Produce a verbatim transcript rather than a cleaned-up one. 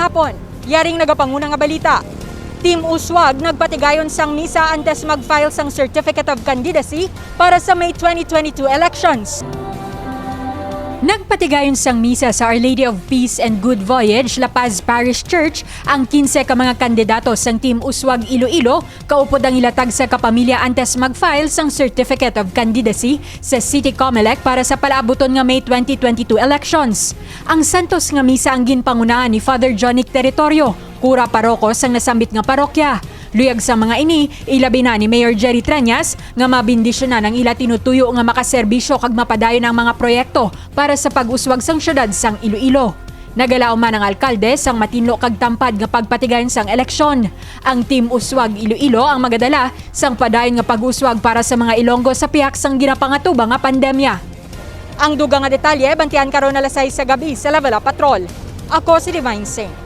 Hapon, yaring nagapanguna nga balita. Team Uswag nagpatigayon sang misa antes mag-file sang Certificate of Candidacy para sa May twenty twenty-two elections. Nagpatigayon sang misa sa Our Lady of Peace and Good Voyage, La Paz Parish Church, ang kinse ka mga kandidato sang Team Uswag Iloilo, kaupod ang ila tagsa ka pamilya antes mag-file sang Certificate of Candidacy sa City Comelec para sa palaabuton nga May twenty twenty-two elections. Ang santos nga misa ang ginpangunahan ni Father Johnic Territorio, kura paroko sang nasambit nga parokya. Luyag sa mga ini, ilabi na ni Mayor Jerry Treñas nga mabindisyonan ang ila tinutuyo nga makaserbisyo kag mapadayon ang mga proyekto para sa pag-uswag sang siyudad sang Iloilo. Nagalaom man ang alkalde sang matinlo kag tampad nga pagpatigayon sang eleksyon. Ang Team Uswag Iloilo ang magadala sang padayon nga pag-uswag para sa mga Ilonggo sa pihak sang ginapangatuba nga pandemya. Ang dugang nga detalye, bantian karon alas sais sa gabi sa Level Up Patrol. Ako si Divine Singh.